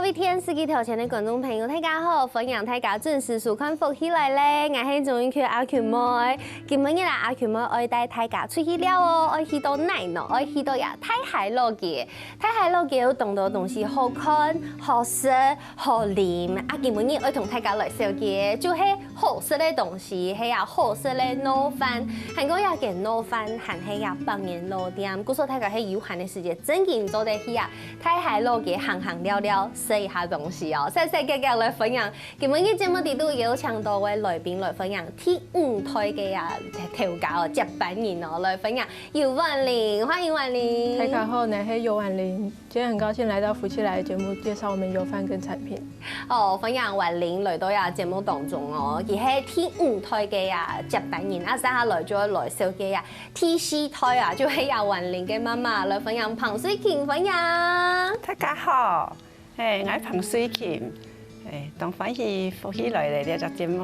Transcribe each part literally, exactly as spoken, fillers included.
各位電視機頭前个觀眾朋友，大家好！歡迎大家準時收看《福氣來了》，𠊎係鍾永權阿權妹。今晡日啊，阿權妹愛帶大家出去尞哦，愛去到哪呢？愛去到呀大溪老街。大溪老街有當多東西好看、好食、好啉。啊，今晡日愛同大家來紹介，就係好食个東西，係啊，好食个滷飯。還過這間滷飯還係這百年老店，故所大家係有閒个時節，真經做得去啊！ 大溪老街行行尞尞，食一下東西哦。細細腳腳來分享，今晡日節目裡肚邀請到个來賓來分享第五代个啊頭家哦，接班人哦，來分享游婉玲，歡迎婉玲。大家好，我係游婉玲。今天很高興來到福氣來的節目，介紹我們油飯跟產品。哦，分享婉玲來到呀節目當中哦，佢係第五代个啊接班人，啊接下來就愛來紹介啊 第四代啊，就係呀婉玲个媽媽來分享彭水琴分享。大家好，嘿，𠊎彭水琴，嘿，當歡喜福氣來了這隻節目，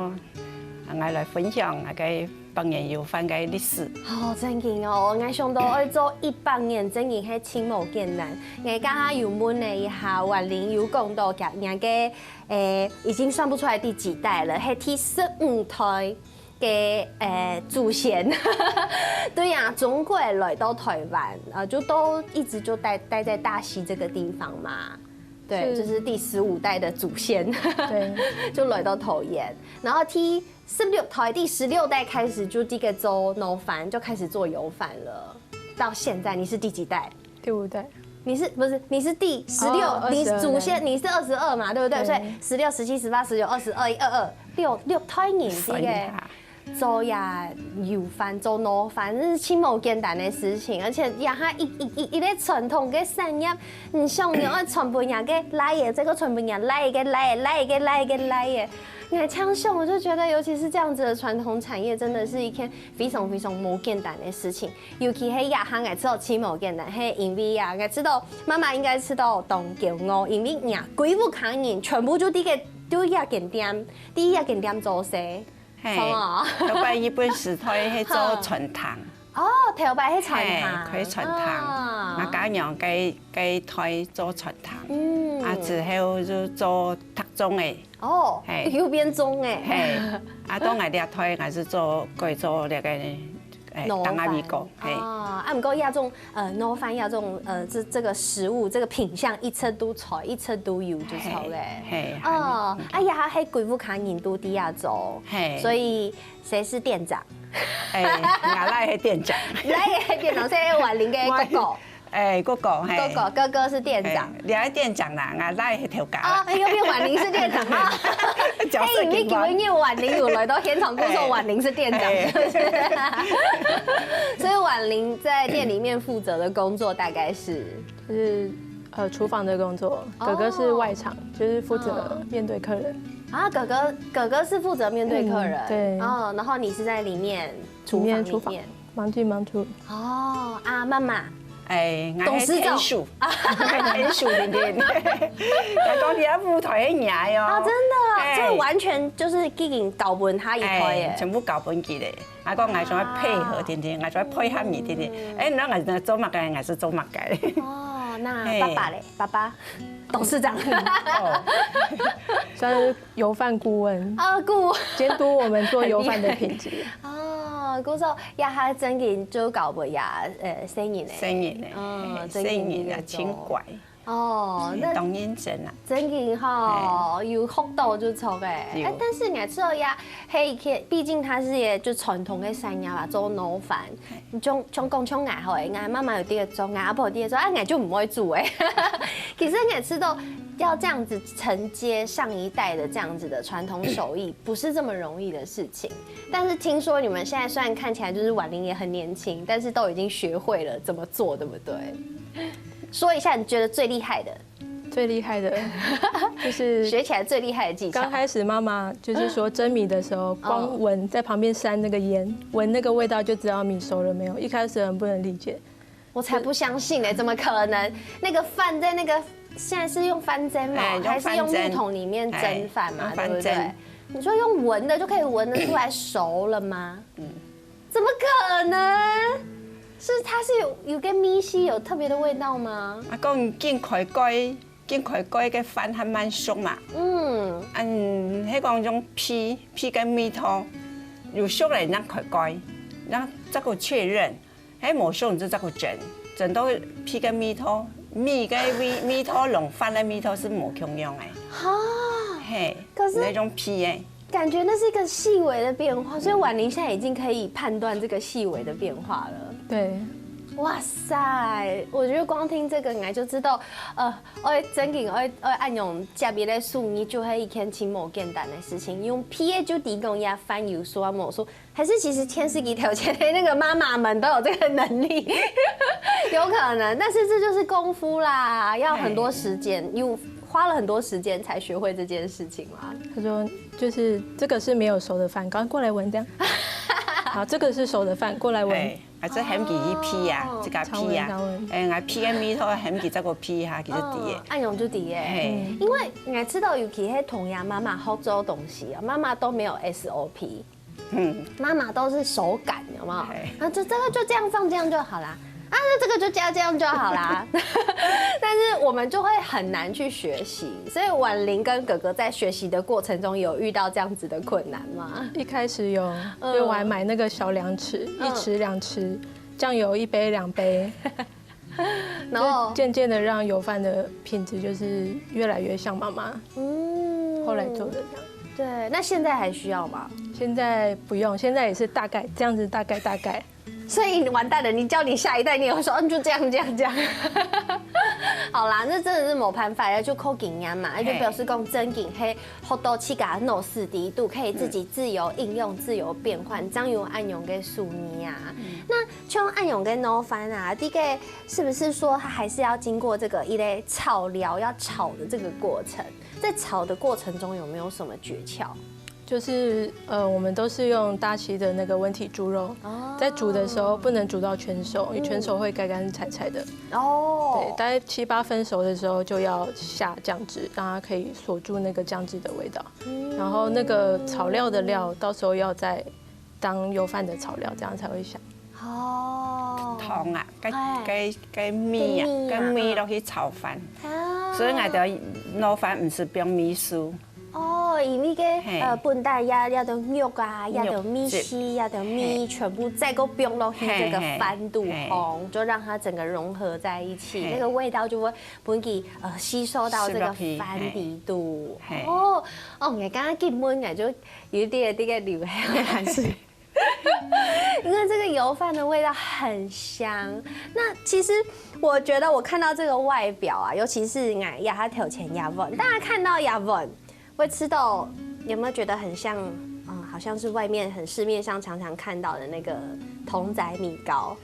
啊，𠊎來分享𠊎个百年油飯个歷史。哦，真經哦，𠊎想到愛做一百年，真經係盡無簡單。𠊎剛剛有問了一下，婉玲有講到佢，佢个，誒，已經算不出來第幾代了，係第十五代。 个，呃，祖先。對呀，中國來到台灣，呃，就都一直就待，待在大溪這個地方嘛。對，是。就是第十五代的祖先。對。就來到桃園，然後第十六代，第十六代開始就這個做滷飯，就開始做油飯了，到現在你是第幾代？第五代。你是，不是，你是第十六，哦，你祖先，二十二代。你是二十二嘛，對不對？對。所以十六、十七、十八、十九、二十、二一、二二，六，六代人，這個。算一下。 做呀油飯、做滷飯，這係盡無簡單个事情，而且這下一，一，一，一個傳統个產業，你想你愛傳分若个倈仔，再過傳分若倈仔个倈仔，倈仔个倈仔个倈仔。𠊎這樣想，我就覺得，尤其是這樣子的傳統產業，真的是一件非常非常無簡單的事情。尤其係這下𠊎知道盡無簡單，係因為啊，𠊎知道媽媽應該知道當驕傲，因為若歸屋下人全部就在該，就這間店，在這間店做事。 嘿，創哦。頭擺日本時代係做餐廳。哦，頭擺係餐廳。嘿，開餐廳。啊。𠊎家娘該，該代做餐廳。嗯。啊，之後就做疊粽个。哦，嘿。又變粽个。嘿，啊，到𠊎這代，𠊎係做，改做這個，誒，滷飯。當阿咪講，嘿。哦，啊，毋過這種 呃，滷飯這種，呃，這，這個食物，這個品項一直都在，一直都有，就著咧。嘿，嘿，哦，啊，這下係歸屋下人都在這做，嘿。所以誰是店長？誒，𠊎倈係店長。倈係店長，所以婉玲个哥哥。誒，哥哥，嘿。哥哥，哥哥是店長。嘿，你係店長啦，𠊎倈係頭家啦。哦，又變婉玲是店長啊。角色哎，你今天婉玲有來到現場，故所嘿。婉玲是店長，嘿。是不是？所以婉玲在店裡面負責的工作大概是？就是，呃，廚房的工作，哦。哥哥是外場，就是負責面對客人。啊，哥哥，哥哥是負責面對客人。嗯，對。哦，然後你是在裡面，廚房裡面。裡面廚房，忙進忙出。哦，啊，媽媽。哎，董事長。𠊎係店主，𠊎係店主定定。𠊎講你愛舞台个人哦。啊，真的，哎。這完全就是已經交分佢一台耶。哎，全部交分佢咧。 𠊎講𠊎想愛配合定定，𠊎想愛配合你定定。嗯。哎，那𠊎做麼个，𠊎係做麼个。哦，那爸爸嘞？嘿。爸爸，董事長。哦。算是油飯顧問。啊，顧問。監督我們做油飯的品質。很厲害。哦，故所這下真經就交分這，呃，細人仔。細人仔，哦，嘿，真經細人仔，真乖。 哦，嗯，那當認真啊。真經吼，嘿。有學到就著欸。有。哎，但是𠊎知這係一個，畢竟佢係一個就傳統个產業啦，做滷飯。嘿。你像，像講像𠊎吼，𠊎媽媽有在該做，𠊎阿婆在該做，啊，𠊎就毋會煮欸。其實𠊎知這，要這樣子承接上一代的這樣子的傳統手藝，不是這麼容易的事情。但是聽說你們現在雖然看起來就是婉玲也很年輕，但是都已經學會了怎麼做，對不對？ 說一下你覺得最厲害的。最厲害的，就是學起來最厲害的技巧。剛開始媽媽就是說蒸米的時候，嗯。光聞，在旁邊扇那個煙，聞那個味道就知道米熟了沒有。一開始很不能理解。我才不相信欸，怎麼可能？那個飯在那個，現在是用翻蒸嗎？哎，用翻蒸。還是用木桶裡面蒸飯嘛，哎，用翻蒸。對不對？你說用聞的就可以聞得出來熟了嗎？嗯。 怎麼可能？是，它是有，有跟米稀有特別的味道嗎？啊，講緊開蓋，緊開蓋个飯還吂熟嘛。嗯，嗯，係講用鼻，鼻个味道，有熟了正開蓋，正再過確認。係無熟你就再過蒸，蒸到鼻个味道，米个味，味道摎飯个味道係無共樣个。哈，係，可是那種鼻个。感覺那是一個細微的變化，所以婉玲現在已經可以判斷這個細微的變化了。對，哇塞，我覺得光聽這個，你就知道，呃，愛正經愛愛恁樣接一個手藝，就係一件真無簡單的事情。用鼻个就知講這飯有熟無熟，還是其實電視機頭前的那個媽媽們都有這個能力，有可能，但是這就是功夫啦，要很多時間，有花了很多時間才學會這件事情嘛。他說就是這個是沒有熟的飯，趕快過來聞這樣。好，這個是熟的飯，過來聞。哎，啊，這喊佢去鼻啊，哦自家常聞鼻啊常聞。哎，𠊎鼻个味道喊佢再過鼻下，佢就知嗯个。，恁樣就知个。嘿，因為你知道，尤其是同樣媽媽學做東西啊，媽媽都沒有S O P，嗯，媽媽都是手感，有沒有嘿？那就這個就這樣放，這樣就好啦。啊，那這個就加這樣就好啦。但是我們就會很難去學習，所以婉玲跟哥哥在學習的過程中有遇到這樣子的困難嗎？一開始有，因為我還買那個小量匙，嗯一匙兩匙，醬油一杯兩杯，然後漸漸的讓油飯的品質就是越來越像媽媽嗯後來做的這樣。對，那現在還需要嗎？現在不用，現在也是大概這樣子，大概大概。所以完蛋了，你教你下一代，你也會說，嗯，就這樣這樣這樣。好啦，那真的是無辦法，就靠經驗嘛，就表示講正經係學到自家腦屎裡肚，可以自己自由應用、自由變換，正有恁樣个手藝啊。那像恁樣个挼飯啊，這個是不是說它還是要經過這個一個炒料，要炒的這個過程？在炒的過程中有沒有什麼訣竅？就是呃，我們都是用大溪的那個溫體豬肉，哦在煮的時候不能煮到全熟，因為全熟會乾乾柴柴的。哦對，大概七八分熟的時候就要下醬汁，讓它可以鎖住那個醬汁的味道。然後那個炒料的料，到時候要再當油飯的炒料，這樣才會香。哦，糖啊，該哎該該米啊，該米啊該米落去炒飯。啊所以𠊎兜挼飯毋係放米酥，哦，因為个嘿呃，本底也也都肉啊，也都米肉汁絲，也都米，全部再過放落去這個嘿嘿飯肚嘿吼，就讓它整個融合在一起，嘿那個味道就會分佢呃吸收到這個吸落去飯底肚。嘿哦哦，你剛剛一問，我就有點這個流汗水。因為這個油飯的味道很香。那其實我覺得我看到這個外表啊，尤其是𠊎這下頭前這碗，大家看到這碗，會吃到有沒有覺得很像？嗯，好像是外面很市面上常常看到的那個筒仔米糕。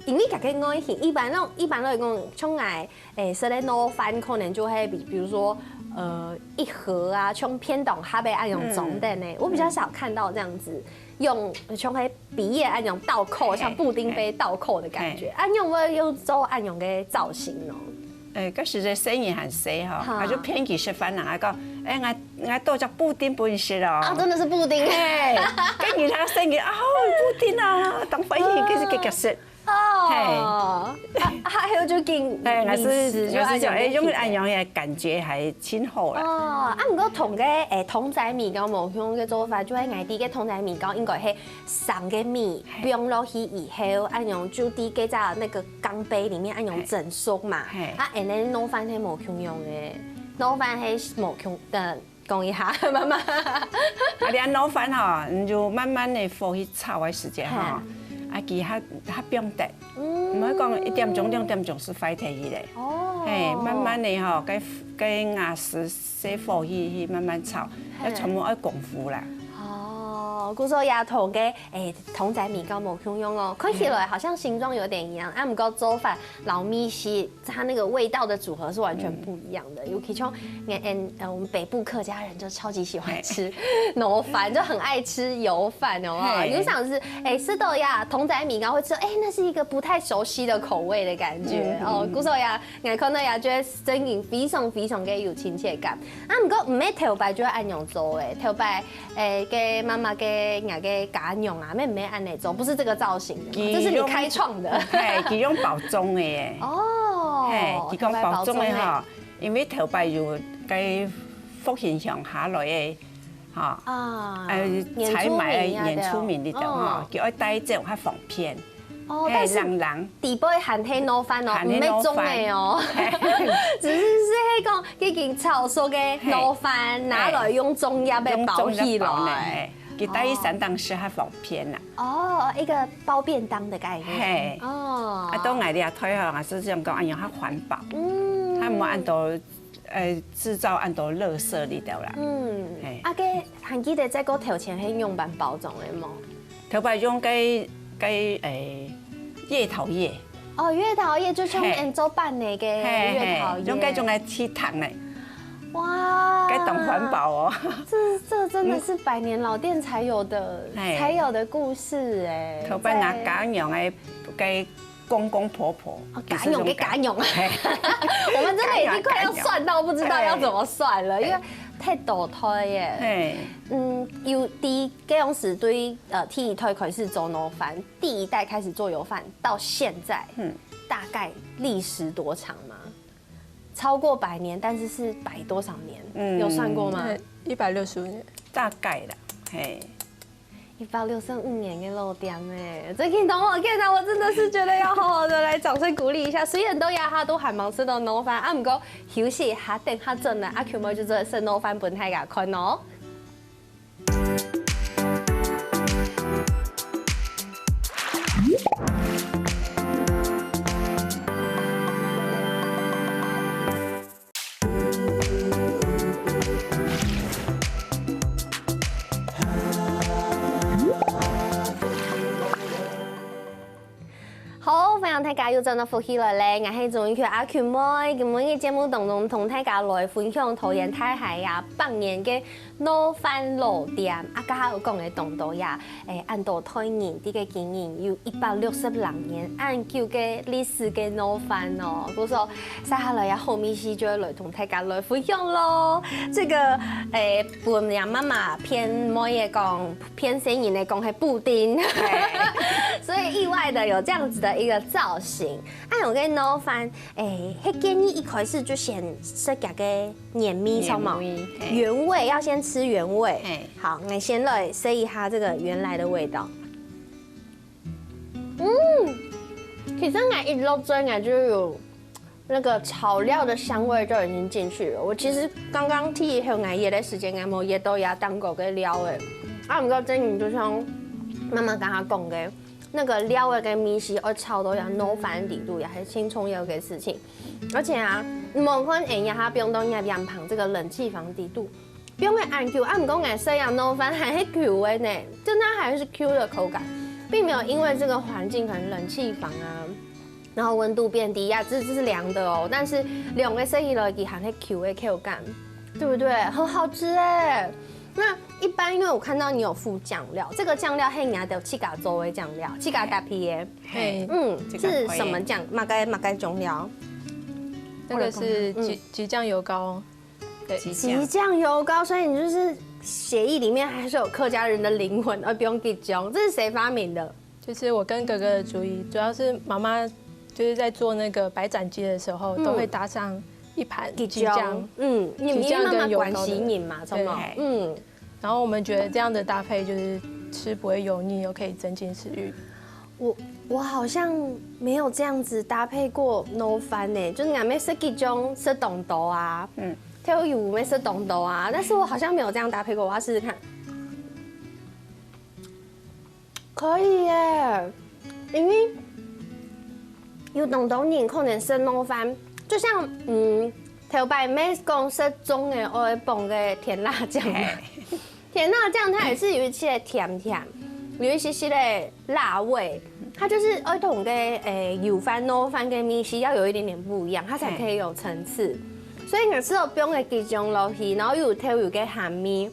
因為大家愛去，一般那種一般來講，像𠊎誒，食个挼飯可能就會比，比如說，呃，一盒啊，像便當盒个恁樣裝等呢。我比較少看到這樣子，用像个杯仔恁樣倒扣，嘿像布丁杯倒扣的感覺。啊，你有沒有用做恁樣个造型哦？誒，該時節細人還細吼，哈𠊎就騙佢食飯，人家講，誒，𠊎𠊎倒隻布丁分你食哦。啊，真的是布丁。嘿，跟人家細人啊，布丁啊，當歡喜，該係結結食。哦，啊，還有就緊誒，𠊎零食係𠊎係講，誒，就恁樣用恁樣个感覺還真好啦。哦，啊，毋過同个誒筒仔米糕無共个做法，就係𠊎知个筒仔米糕應該係生个米放落去以後，恁樣就在該隻那個鋼杯裡面恁樣蒸熟嘛。嘿啊，恁樣挼飯係無共樣个，挼飯係無共的，講一下，媽媽。啊，你挼飯吼，你就慢慢个火去炒个時節吼，啊，佢較較放得，毋好講一點鐘、兩點鐘就壞忒去咧。哦嘿，慢慢个吼，該該瓦斯細火去去慢慢炒，要全部愛功夫啦。哦，故所也同个誒筒仔米糕無共樣哦，看起來好像形狀有點一樣，啊，毋過做法摎米絲，它那個味道的組合是完全不一樣的。尤其像嗯嗯呃，我們北部客家人就超級喜歡吃挼飯，就很愛吃油飯哦。嘿有想是誒，吃到呀筒仔米糕會吃，誒，那是一個不太熟悉的口味的感覺哦。故所呀，𠊎看到呀，覺得真的非常非常个有親切感。啊，毋過毋係頭擺就愛恁樣做誒，頭擺誒，个媽媽个人个家娘啊，妹妹恁樣做，不是這個造型的嘛，佢這是你開創的。嘿，佢用包裝个耶。哦，嘿，佢講包裝个吼，因為頭擺有該復興鄉下來个，吼，啊，呃，原住民採買个呀，原住民裡頭吼對哦，佢愛帶走較方便。哦，嘿，但是冷冷。底背還係滷飯哦，還係毋係種个哦，滷飯只是係講已經炒熟个滷飯拿來用粽葉个包起來。嘿，佢帶去山頂食較方便啦。哦，一個包便當的概念。嘿，哦，啊，到𠊎這台吼，也係想講，哎呀，較環保，嗯佢毋會恁多，呃，製造恁多垃圾裡頭啦。嗯嘿，啊，該還記得再過頭前係用粄包粽个無？頭擺用該該誒月桃葉，哦，月桃葉就像嘿恁做粄个个嘿月桃葉，嘿，用該種來提糖呢，哇，該當環保哦。這這真的是百年老店才有的嘿才有的故事哎。頭擺拿在家娘个該公公婆婆哦，家娘个家娘啊，嘿我們真的已經快要算到不知道要怎麼算了，因為太多代耶。嘿，嗯，有第一，該樣時對呃第一代開始做滷飯，第一代開始做油飯，到現在，嗯嗯，大概歷時多長嗎？超過百年，但是是百多少年？嗯有算過嗎？对，一百六十五年。大概啦，嘿。一百六十五年个老店哎，最近等我看到，我真的是覺得要好好的來掌聲鼓勵一下。雖然到這下都還吂食到滷飯，啊，毋過休息一下，等下轉來，阿Q妹就做得食滷飯分大家看哦。 好，歡迎大家又轉到福氣來咧，𠊎係鍾意Q阿Q妹。今晡日節目當中同大家來分享桃園大溪啊百年个滷飯老店。啊，剛剛有講个當多呀，誒，恁多代人，這個經營有一百六十零年，恁久个歷史个滷飯哦。故所，接下來呀，後面係就會來同大家來分享咯。這個，誒，分人媽媽騙妹个講，騙細人个講係布丁。 所以意外的有這樣子的一個造型。啊，有个滷飯，誒，係建議一開始就先食佢个原味，著無？原味，嘿。原味要先吃原味。嘿。好，𠊎先來試一下這個原來的味道。嗯，其實𠊎一落嘴，𠊎就有那個草料的香味就已經進去了。我其實剛剛第一口𠊎噎个時間，𠊎無噎到這當高个料誒。啊，毋過真的就像媽媽剛剛講个，那個料个味緒愛炒到這滷飯底肚，也係盡重要个事情。而且啊，你無看人家他放到人家邊旁這個冷氣房底肚，放个恁久，啊，毋過𠊎食个滷飯還係Q个呢，真的還是Q的口感，並沒有因為這個環境可能冷氣房啊，然後溫度變低呀，這這是涼的哦，但是兩個食起來佢還係Q个口感，對不對？很好吃哎。那一般因為我看到你有附醬料，這個醬料係你兜自家做个醬料，自家搭配个，嘿，嗯，自家配个是什麼醬？麼个麼个醬料？那个是嗯桔桔酱油膏。对，桔桔酱油膏，所以你就是血液裡面還是有客家人的靈魂，而不用桔醬。這是誰發明的？就是我跟哥哥的主意，主要是妈妈就是在做那个白斩鸡的时候，嗯都会搭上一盘桔桔酱。嗯，你们桔酱妈妈跟油膏的关心你嘛，知道吗？对嗯，然后我们觉得这样的搭配就是吃不会油腻，又可以增进食欲。我我好像没有这样子搭配过滷饭呢，就是俺们食桔酱食当多啊，嗯嗯，豆油也食当多啊，但是我好像没有这样搭配过，我要试试看。可以耶，因为有当多人可能食滷饭，就像嗯，头擺妹讲食粽个愛放个甜辣酱嘛。甜辣酱它也是有一些甜甜，有一些些的辣味，它就是愛同个诶油饭、滷饭跟米稀要有一点点不一样，它才可以有层次。所以你吃到放个桔酱落去，然后又有豆油个鹹味，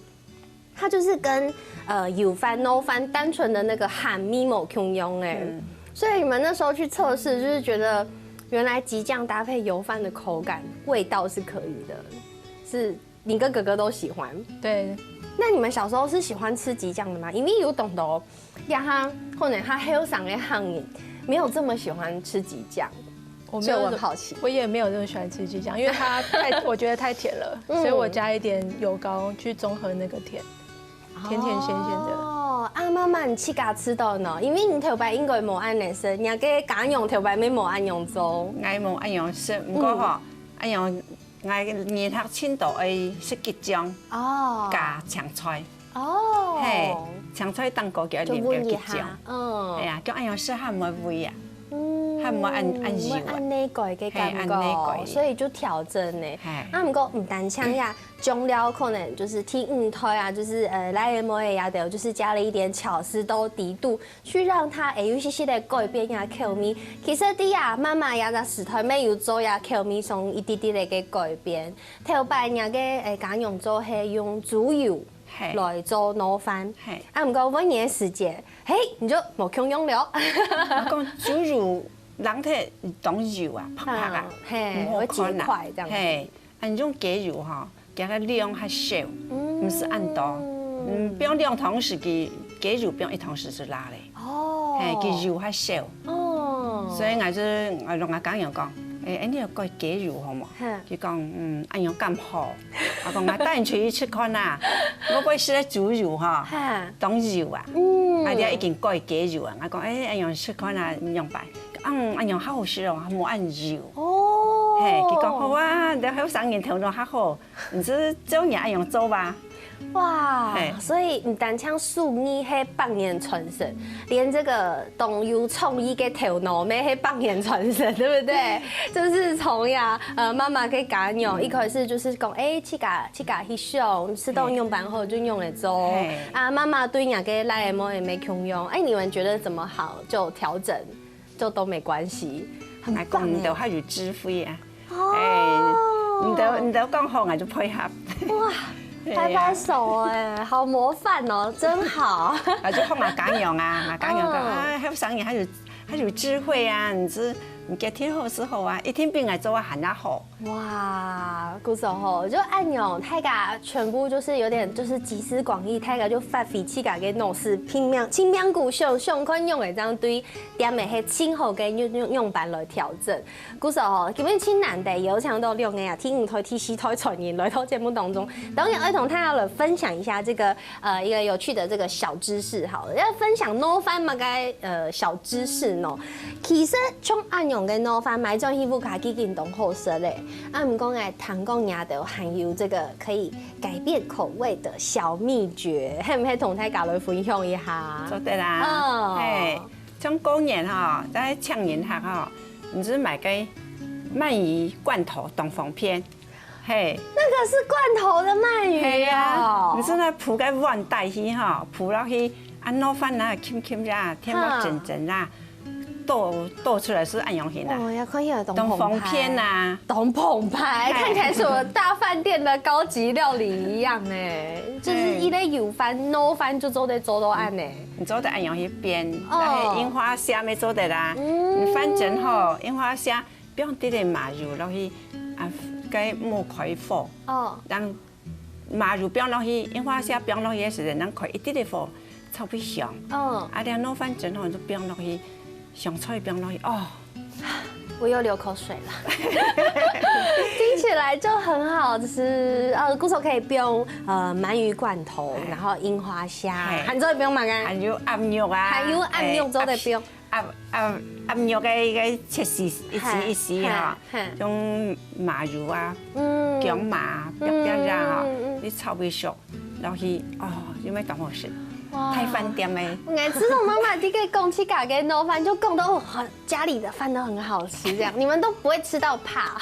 它就是跟呃油饭、滷饭单纯的那个鹹味无共样哎。所以你们那时候去测试，就是觉得原来桔酱搭配油饭的口感味道是可以的，是你跟哥哥都喜欢。对，那你们小时候是喜欢吃桔酱的吗？因为有当多，呀哈，可能他后生的行人没有这么喜欢吃桔酱。我没有，所以我很好奇。我也没有那么喜欢吃鸡酱，因为它太，我觉得太甜了，嗯。所以我加一点油膏去中和那个甜，甜甜咸咸的。哦，啊，媽媽，你自家試著呢？因為你頭擺應該無恁樣食，人家个家娘頭擺乜無恁樣做。𠊎無恁樣食，毋過吼，嗯。恁樣，𠊎人客盡多愛食桔醬，哦。加青菜。 哦。嘿，青菜當高級，就燜一下，淋个桔醬。嗯。係啊，叫恁樣食較毋會燶啊，嗯，較毋會恁，恁油啊。會恁呢个个感覺，嘿，恁呢个。所以就調整呢。嘿。啊，毋過毋單淨呀，醬料可能就是第五代啊，就是，呃，倈仔妹仔也都就是加了一點巧思到底肚，去讓它，欸，有一些些的改變呀口味。其實，對呀，媽媽呀，在時代乜有做呀口味上一滴滴的个改變。頭擺人家个，欸，家娘做係用豬油， 嘿。來做滷飯。嘿。啊，毋過換你个時節，嘿，你就無共樣了。𠊎講豬油冷忒當油啊，白白啊，嗯，嘿，毋好看啊。會結塊這樣子。嘿，啊，你用雞油吼，佢个量較少，嗯。毋使恁多。嗯，放兩湯匙个雞油，放一湯匙就罅咧。哦。嘿，佢油較少。哦。所以𠊎就，𠊎同𠊎家娘講，欸，恁樣改雞油好無？嘿。佢講，嗯，恁樣敢好？ 𠊎講，𠊎帶你出去食看啊，我過食个豬油吼，哈。當油啊，嗯。啊，你已經改雞油啊。𠊎講，欸，恁樣食看啊，仰般？嗯，恁樣較好食哦，無恁油。哦。嘿，佢講好啊，你後生人頭腦較好，你就照你恁樣做吧。哇，嘿。所以毋單淨手藝係百年傳承，連這個當有創意个頭腦乜係百年傳承，對不對？就是從呀，呃，媽媽个家娘一開始就是講，欸，自家 自家去想，試著仰般好就仰仔做。嘿。啊，媽媽對若个倈仔妹仔乜共樣，欸，你們覺得怎麼好就調整，就都沒關係，很棒欸。𠊎講你兜較有智慧啊。哦。欸，你兜，你兜講好，𠊎就配合。哇，對啊。拍拍手欸，好模範哦，真好。啊，就學𠊎家娘啊，𠊎家娘講，哦。啊，後生人較有，較有智慧啊，你係，你決定好就好啊，一定比𠊎做啊還較好。 哇，故所吼，就恁樣，大家全部就是有點就是集思廣益，大家就發揮自家个腦屎，拼命，拼命鼓想，想看仰會這樣對店仔係盡好个用，用，用板來調整。故所吼，今日盡難得邀請到兩個啊，第五代、第四代傳人來到節目當中，當然愛同大家來分享一下這個 呃，一個有趣的這個小知識好了，要分享滷飯麼个，呃，小知識呢？其實像恁樣个滷飯，買轉去屋下已經當好食咧。啊，毋過𠊎聽講你兜還有這個可以改變口味的小祕訣，係毋係同大家來分享一下？做得啦，嗯。嘿，像過年吼，在請人客吼，你就買個鰻魚罐頭當方便。 嘿。那個是罐頭的鰻魚哦。嘿啊，你係該鋪該碗底去吼，鋪落去，啊，滷飯啊，輕輕啦，添到真真啦，倒，倒出來係恁樣形啊。哦，要看起來當澎湃。當方便啊。當澎湃，嘿。看起來是什麼大飯店的高級料理一樣欸，就是一個油飯、滷飯就做得做到恁呢。你做得恁樣去變，哦。然後櫻花蝦乜做得啦，嗯。你反正吼，櫻花蝦 放滴滴麻油落去，啊，該莫開火，哦。讓麻油放落去，櫻花蝦放落去个時節，咱開一滴滴火，炒會香。哦。啊，這滷飯正好就放落去，香菜放落去，哦。我又流口水了。聽起來就很好吃，呃，故所可以放，呃，鰻魚罐頭，嘿。然後櫻花蝦，嘿。還做得放麼个？還有鴨肉啊，還有鴨肉做得放。嘿，鴨 鴨，鴨，鴨肉个，个切絲，一絲一絲哈，嘿，嘿。用麻油啊，嗯。薑嫲啊，嗯，煏煏啊，嗯，嗯，嗯。你炒微熟，落去，哦，有無當好食？哇。大飯店个。𠊎知道媽媽這個講自家个滷飯，就講到，哦，很，家裡的飯都很好吃，這樣，你們都不會吃到怕。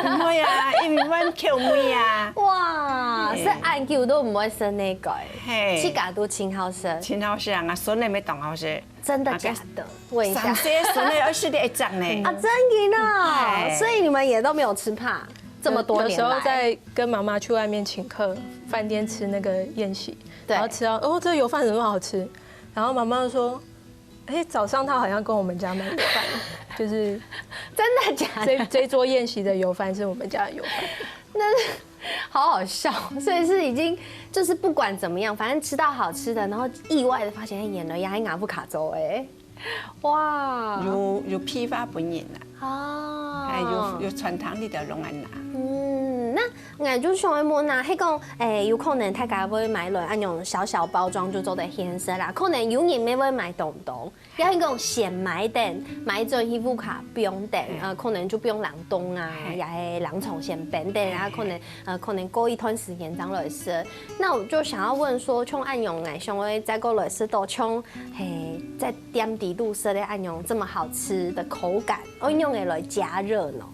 毋會啊，因為阮口味啊。哇，嘿。係恁久都毋會食該個，嘿。自家都盡好食。盡好食啊，𠊎孫仔乜當好食。 真的假的？問一下。三歲孫仔愛食得一隻呢。啊，真的呢？嘿。所以你們也都沒有吃怕，這麼多年來。有時候在跟媽媽去外面請客，飯店吃那個宴席，對。然後吃到，哦，這油飯怎麼那麼好吃？然後媽媽就說，哎，早上她好像跟我們家買油飯，就是真的假的？這，這一桌宴席的油飯是我們家的油飯。那 好好笑，所以是已經就是不管怎麼樣，反正吃到好吃的，然後意外的發現，哎，原來也係阿母家做的，哇！有，有批發分人啊。哦，哎，有有餐廳裡頭攏恁拿。嗯，那𠊎就想要問啊，係講，誒，有可能大家會買來恁樣小小包裝就做得現食啦，可能有人也會買東東，也係講先買等，買轉去屋下放等，呃，可能就放冷凍啊，也係冷藏先冰等啊，可能呃可能過一段時間正來食。那我就想要問說，像恁樣，𠊎想要再過來食到像，嘿，在店底肚食个恁樣這麼好吃的口感，我用个來加熱呢？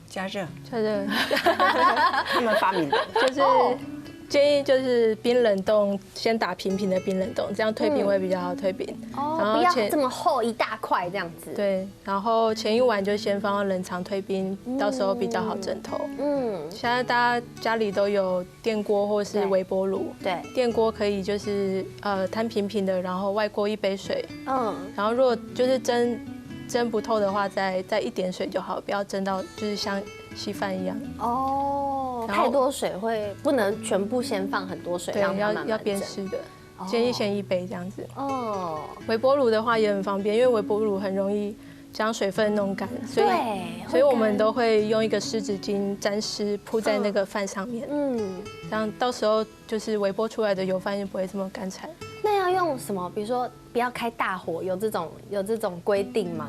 加热，就是他们发明的。就是建议就是冰冷冻，先打平平的冰冷冻，这样退冰会比较好退冰。哦，然后前不要这么厚一大块这样子。，对，然后前一晚就先放到冷藏退冰，到时候比较好蒸透。嗯，现在大家家里都有电锅或是对微波炉，对，电锅可以就是呃摊平平的，然后外锅一杯水，嗯，然后如果就是蒸蒸不透的话，再再一点水就好，不要蒸到就是像稀饭一样。哦，然后太多水会不能全部先放很多水，对，让它要要慢慢蒸。变湿的，哦建议先一杯这样子。哦，微波炉的话也很方便，因为微波炉很容易将水分弄干，所以对，所以我们会干都会用一个湿纸巾沾湿铺在那个饭上面，嗯，这样到时候就是微波出来的油饭就不会这么干柴。那要用什么？比如说不要开大火，有这种有这种规定吗？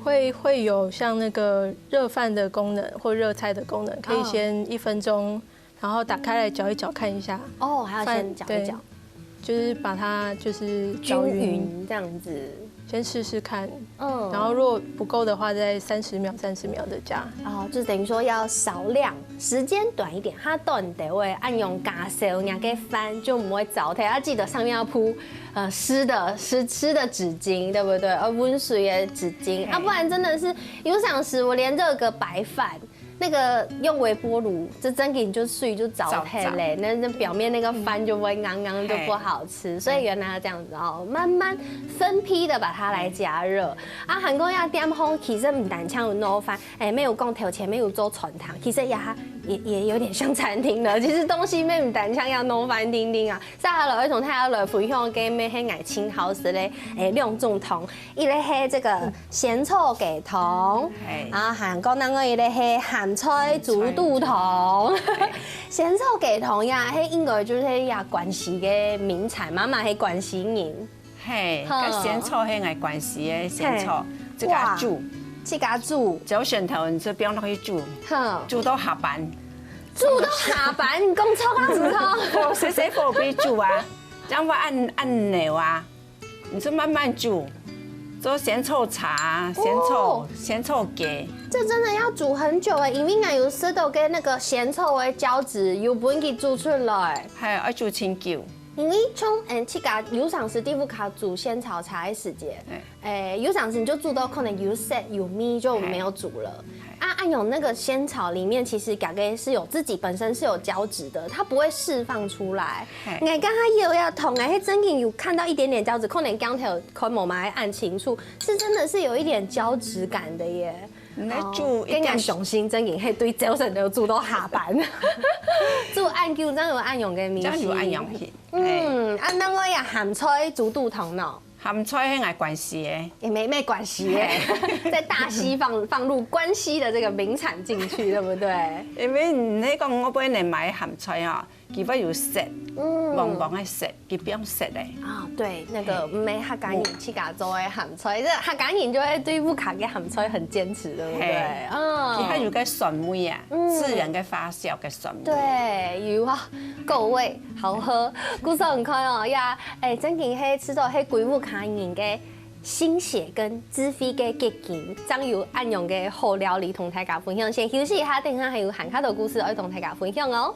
会会有像那个热饭的功能或热菜的功能，可以嗯先一分钟，然后打开来搅一搅看一下，哦，还要饭先搅一搅，就是把它就是搅均匀，匀这样子。先试试看，嗯，然后如果不够的话，再三十秒、三十秒的加。哦，就等于说要少量，时间短一点，它短的位按用加少，你个饭就不会糟蹋。要记得上面要铺呃湿的湿湿的纸巾，对不对？呃，温水的纸巾，啊，不然真的是有想时我连热个白饭。那个用微波炉，这真个就水就糟蹋嘞，那那表面那个饭就会硬硬，就不好吃，所以原来要这样子哦，慢慢分批的把它来加热。啊，韩国要点烘，其实唔单淨有弄饭，哎，没有讲头前没有做餐厅，其实也也也有点像餐厅了。其实东西没有单淨要弄饭叮叮啊，接下来要同大家来分享个咩係爱情好食嘞，哎，两种汤，一个係这个仙草鸡汤，哎，啊，韩国那个一个係咸菜煮肚汤。仙草鸡汤呀，係应该就是呀关西个名产，妈妈係关西人，嘿，好跟仙草係爱关系的仙草，这个哇煮，自家煮，朝晨头你就放落去煮，哼，煮到下班，煮到下班，你讲错啊，唔错。火细细火俾煮啊，这样会按按钮啊，你就慢慢煮，做仙草茶、仙草、哦仙草鸡，这真的要煮很久哎，因为俺有吃到跟那个仙草的胶质有分给煮出来。还有要煮清久。因为从嗯，自家有常时地方卡煮仙草茶的时节，哎，有常时你就煮到可能有色有味就没有煮了。啊，按用那个仙草里面其实感觉是有自己本身是有胶质的，它不会释放出来。哎，刚刚有要捅哎，真的有看到一点点胶质，可能刚才看我们还按清楚，是真的是有一点胶质感的耶。你来煮一点跟人雄心真的，嘿，对，朝晨都煮到下班，煮按久，这样有按用的味道。这样有按用性。嗯，啊，那我也咸菜煮肚汤呢，咸菜係爱关系的，也没没关系耶，在大溪放放入关西的这个名产进去，对不对？因为你那个我本来买咸菜啊，佢会有色，嗯黄黄的色，佢不用色的。啊，对，那个没客家人自家做的咸菜，这客家人就会对屋下个咸菜很坚持，对不对？嘿嗯，佢还有个酸味啊，自然个发酵个酸味。对，有啊，够味，好喝。故所你看哦，呀，哎，真正係吃到係归屋下人个心血跟智慧个结晶，正有恁样个好料理同大家分享。先休息一下，等一下还有还较多故事要同大家分享哦。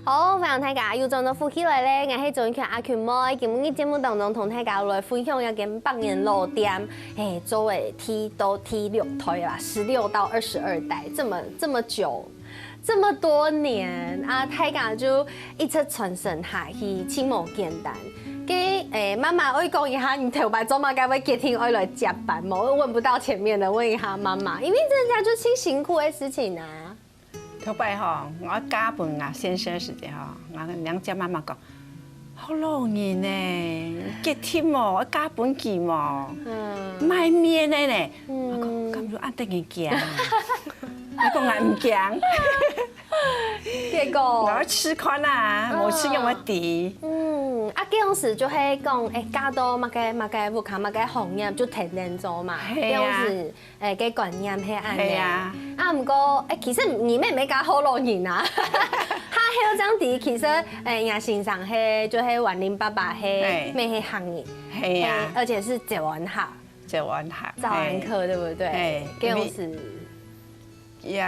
好，欢迎大家又转到福氣來咧，𠊎係周永權阿權妹。今日節目當中同大家來分享一間百年老店，嘿，做个第到第六代啦，十六到二十二代，这么这么久，这么多年啊，大家就一直傳承下去，真無簡單。該，欸，媽媽，𠊎講一下，你頭擺做麼个會決定愛來接班無？我問不到前面的，問一下媽媽，因為真的就盡辛苦的事情啊。頭擺吼，𠊎嫁分𠊎先生个時節吼，𠊎娘接媽媽講：「好老人呢，決定無？愛嫁分佢無？嗯。賣面个呢。」嗯。𠊎講：「敢有恁得人驚？」𠊎講：「𠊎毋驚。」結果，𠊎愛試看啊，無試仰會知。嗯，啊，該樣時就係講，欸，嫁到麼个麼个屋下，麼个行業就天天做嘛。係啊。該樣時，欸，个觀念係恁呢。係啊。啊，毋過，欸，其實你乜毋係嫁好老人啊。哈，還有這樣子，其實，欸，人家先生係，就係婉玲爸爸係，係。乜係行業。係啊。欸，而且是早安客。早安客。早安客，係。對不對？係。該樣時。 也，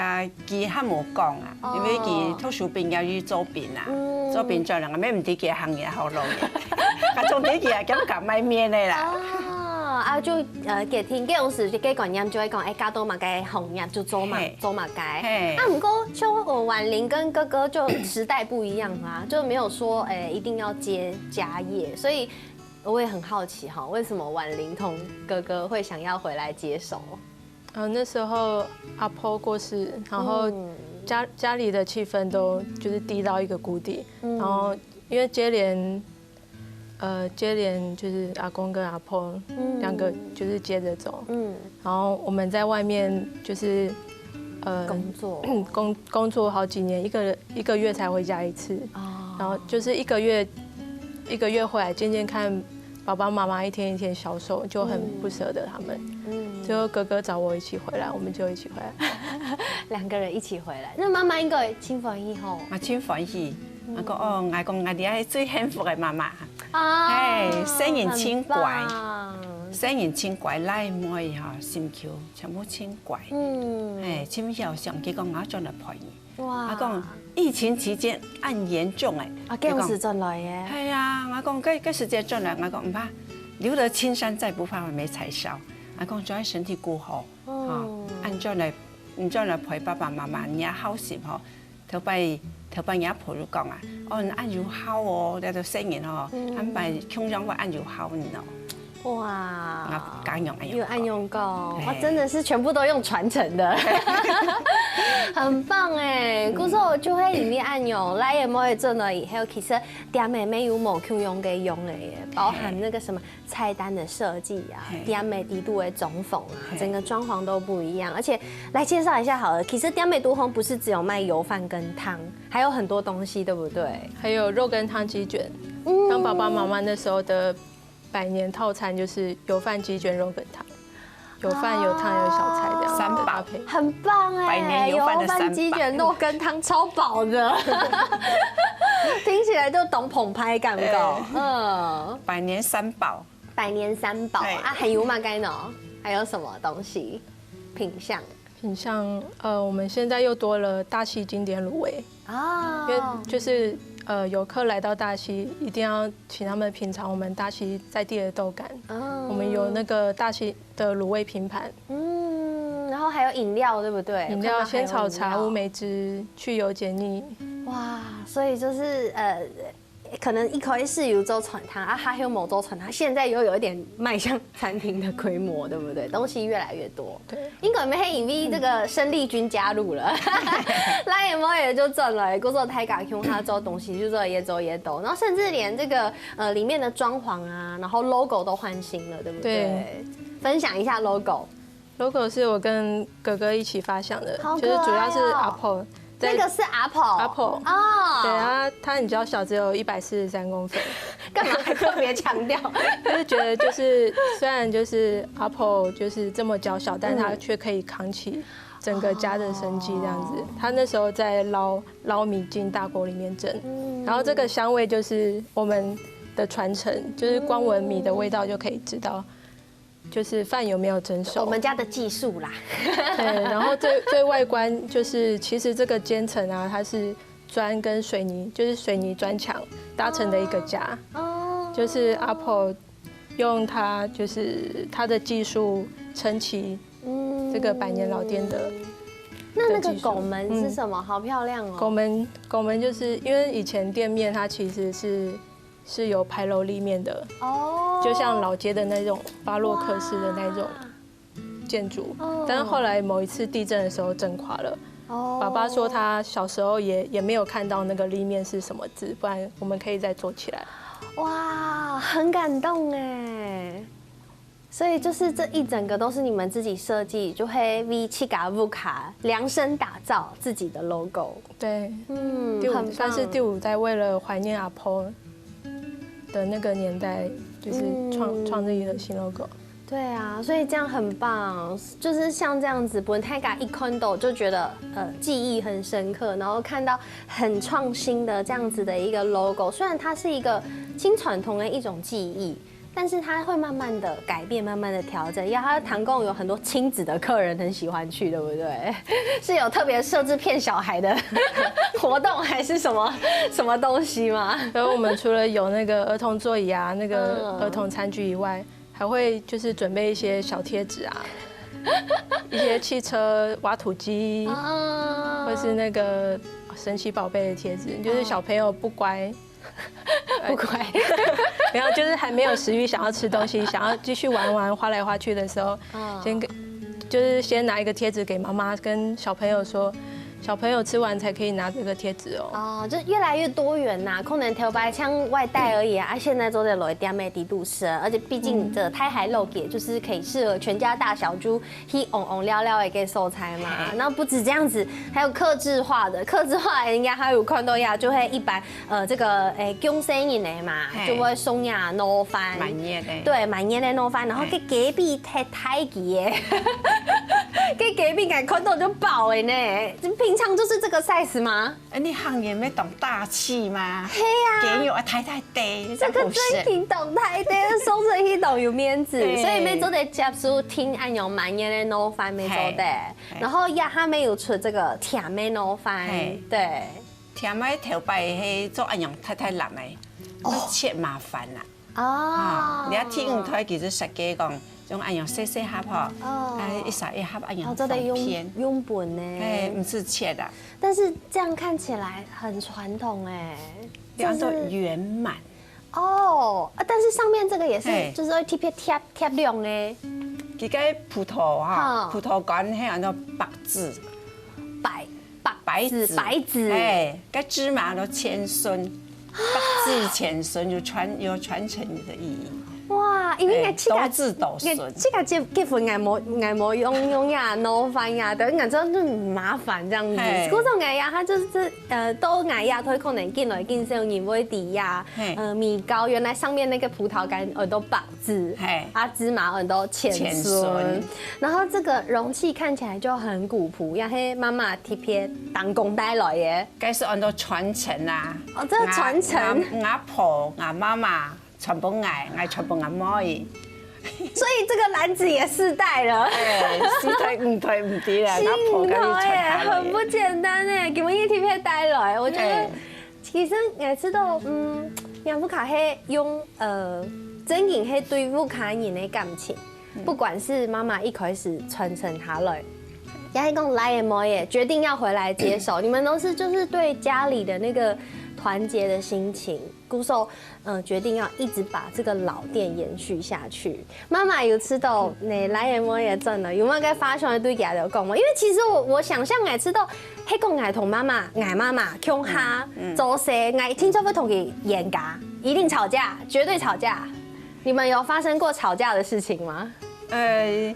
佢還無講啊，哦。因為佢讀書畢業去做兵啊，嗯。做兵轉來，𠊎乜毋知佢行業好老人，啊，總之佢也敢敢賣面个啦。哦，啊，就，呃，決定，該樣時，該觀念就會講，欸，嫁到麼个行業就做麼，係。做麼个。係。啊，毋過像，呃，婉玲跟哥哥就時代不一樣啊，就沒有說，欸，一定要接家業，所以我也很好奇哈，為什麼婉玲同哥哥會想要回來接手？ 呃，那時候阿婆過世，然後嗯。家，家裡的氣氛都就是低到一個谷底，嗯。然後因為接連，呃，接連就是阿公跟阿婆嗯。兩個就是接著走，嗯。然後我們在外面就是，呃，工作。工，工作好幾年，一個，一個月才回家一次，哦。然後就是一個月，一個月回來見見看 爸爸媽媽一天一天消瘦，就很不捨得他們。嗯。最後哥哥找我一起回來，我們就一起回來。兩個人一起回來，那媽媽應該盡歡喜吼。啊，盡歡喜。嗯。𠊎講，哦，𠊎講，𠊎這係最幸福个媽媽。啊，係，細人盡乖。很棒。細人盡乖，倈妹吼，心臼全部盡乖。嗯。係，盡曉想，佢講𠊎轉來陪你。 哇。𠊎講，疫情期間恁嚴重欸。啊，該時轉來个。係啊，𠊎講，該，該時節轉來，𠊎講，毋怕，留得青山在，不怕沒柴燒。𠊎講，主要身體顧好，哦。啊，恁轉來，你轉來陪爸爸媽媽，你也孝心吼。頭擺，頭擺人家婆就講啊，哦，你恁有孝哦，這兜細人吼，嗯。恁擺共樣會恁有孝呢哦。 哇，啊，家娘恁樣講。有恁樣講，嘿。哇，真的是全部都用傳承的，很棒欸。嗯。故所就係因為恁樣，倈妹轉來以後，其實店仔乜有無共樣个樣仔耶，包含那個什麼菜單的設計啊，嘿。店仔底肚个裝潢啊，嘿。整個裝潢都不一樣。而且來介紹一下好了，其實店仔肚項不是只有賣油飯跟湯，還有很多東西，對不對？還有肉羹湯雞捲，嗯。當爸爸媽媽那時候的 百年套餐就是油飯、雞捲、肉羹湯，有飯有湯有小菜這樣子的搭配。三寶。很棒欸，百年油飯的三寶。油飯、雞捲、肉羹湯超飽的，聽起來就當澎湃个感覺。對。嗯。百年三寶。百年三寶，對。啊，還有麼个呢？還有什麼東西？品項？品項，呃，我們現在又多了大溪經典滷味。 啊。因為就是，呃，遊客來到大溪，一定要請他們品嚐我們大溪在地的豆乾。嗯。我們有那個大溪的滷味拼盤。嗯，然後還有飲料，對不對？飲料，我看到還有飲料。仙草茶、烏梅汁、去油解膩。哇，所以就是，呃，可能一開始有做傳統，啊，還有無做傳統，現在又有一點邁向餐廳的規模，對不對？東西越來越多。 對。應該乜係因為這個生力軍加入了，倈妹也就轉來，故所大家共下做東西，就做越做越多，然後甚至連這個，呃，裡面的裝潢啊，然後logo都換新了，對不對？對。分享一下logo。Logo是我跟哥哥一起發想的，好可愛哦。就是主要是阿婆 在那個是阿婆。阿婆。哦。對啊，她很嬌小，只有一百四十三公分。幹嘛還特別強調？就是覺得就是，雖然就是阿婆就是這麼嬌小，但她卻可以扛起整個家的生計這樣子。哦。她那時候在撈，撈米進大鍋裡面蒸，嗯。然後這個香味就是我們的傳承，就是光聞米的味道就可以知道 就是飯有沒有蒸熟。我們家的技術啦。對，然後最，最外觀就是，其實這個漸層啊，它是磚跟水泥，就是水泥磚牆搭成的一個家。哦。就是阿婆用她，就是她的技術撐起，嗯。這個百年老店的，那那個的技術。拱門是什麼？嗯。好漂亮哦。拱門，拱門就是因為以前店面它其實是是有牌楼立面的，哦，就像老街的那种巴洛克式的那种建筑。哦，但是后来某一次地震的时候震垮了。哦，爸爸说他小时候也也没有看到那个立面是什么字，不然我们可以再做起来。哇，很感动哎。所以就是这一整个都是你们自己设计，就会为自家屋下量身打造自己的 logo。对，嗯，第五算是第五代为了怀念阿婆的那个年代，就是创创立一个新 logo。对啊，所以这样很棒，就是像这样子，本来大家一看到就觉得呃记忆很深刻，然后看到很创新的这样子的一个 logo，虽然它是一个新传统的一种技艺，但是它会慢慢的改变，慢慢的调整。呀，它谈供有很多亲子的客人很喜欢去，对不对？是有特别设置骗小孩的活动还是什么什么东西吗？所以我们除了有那个儿童座椅啊，那个儿童餐具以外，还会就是准备一些小贴纸啊，一些汽车挖土机，或是那个神奇宝贝的贴纸，就是小朋友不乖。不乖，没有，就是还没有食欲想要吃东西，想要继续玩玩花来花去的时候，先跟就是先拿一个贴纸给妈妈跟小朋友说，小朋友吃完才可以拿这个贴纸哦。哦，就越来越多元呐，可能头擺像外带而已啊，啊现在做得來店个底肚吃，而且毕竟这大溪老街就是可以适合全家大小就去 戇戇聊聊个所在嘛。然后不止这样子，还有客制化的，客制化人家还有看到呀，就会一般呃这个诶，恭喜人个嘛，就会送呀糯饭，满月的，对，满月的糯饭，然后给隔壁太太给耶，给隔壁敢看到就饱了呢。平常就是这个 size 吗？哎，你行业没懂大气吗？嘿呀，给有啊，太太对，这个真挺懂太对，送出去都有面子，所以没做得接受听安永满月的糯饭没做得。 然后呀，他们有出这个甜个糯饭，对，甜个头擺係做恁樣太太淋个，哦，切麻烦啦。哦，你要聽佢其實設計講，用恁樣細細盒吼，哦，哎，一盒一盒恁樣，做得用用本呢，哎，毋使切的。但是这样看起来很传统哎，叫做圆满。 哦，啊，但是上面这个也是，就是会贴贴贴贴亮呢。佢个葡萄哈，葡萄干还有那白子，白白子白子，哎，个芝麻都千孙，白子千孙有传有传承的意义。哇，因为自家自家结婚，俺没俺没用用呀，弄翻呀，等俺真的麻烦这样子。可是我呀，他就是 呃，到𠊎這代可能緊來緊少人會知呀，呃，米糕原來上面那個葡萄乾很多白子，啊，芝麻很多千孫，然後這個容器看起來就很古樸，也係媽媽特別打工帶來个。該係很多傳承啊。哦，這傳承。阿婆、阿媽媽。 全部𠊎，𠊎全部阿妹。所以這個籃子也四代了。哎，四代五代毋知啦，阿婆个傳下來。很不簡單哎，今日特別帶來，我覺得其實也知道，嗯，楊福卡係用呃，真正係對屋下人的感情，不管是媽媽一開始傳承下來，也係講來个妹也決定要回來接手，你們都是就是對家裡的那個團結的心情，故所 嗯，決定要一直把這個老店延續下去。媽媽有知道你來个妹也轉來，有沒有跟發生對佢就講嘛？因為其實我我想象𠊎知道，係講𠊎同媽媽，𠊎媽媽共下做事，𠊎定著會同佢冤家，一定吵架，絕對吵架。你們有發生過吵架的事情嗎？呃，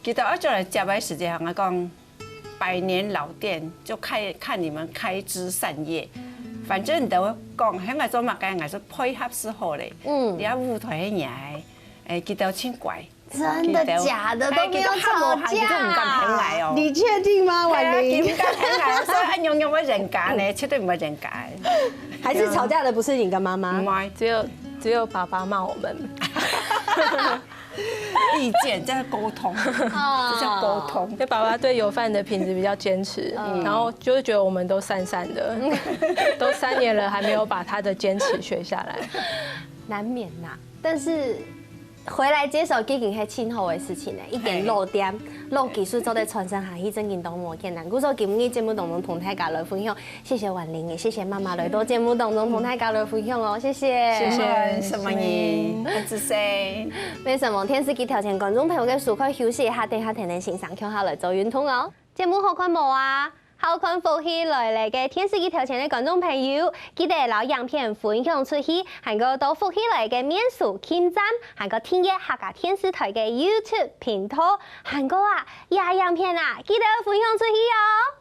其實我就來接个時間，我講。 百年老店就開看你們開枝散葉，反正你都講，喊𠊎做麼个，𠊎就配合就好咧。嗯，你要舞台个人，哎，佢都真乖。真的假的都沒有吵架？你確定嗎，婉玲？佢毋敢喊𠊎，所以恁樣樣會冤家呢，絕對毋會冤家。還是吵架的不是你跟媽媽？唔係，只有只有爸爸罵我們。 意見，這樣溝通，這叫溝通。就爸爸對油飯的品質比較堅持，然後就會覺得我們都散散的，都三年了還沒有把他的堅持學下來，難免啦。但是回來接手已經係盡好个事情了，一間老店，老技術做得傳承下去，正經當無簡單。故所今日節目當中同大家來分享，謝謝婉玲，也謝謝媽媽來到節目當中同大家來分享哦，謝謝。謝謝，什麼人？我只say，為什麼電視機頭前觀眾朋友个手可以休息一下，等一下才能欣賞，共下來做運動哦。節目好看無啊？好看福氣來了个電視機頭前个觀眾朋友，記得摎影片分享出去，還過到福氣來个面書、撳讚，還過訂閱客家電視台个YouTube頻道，還過啊，這影片啊，記得分享出去哦。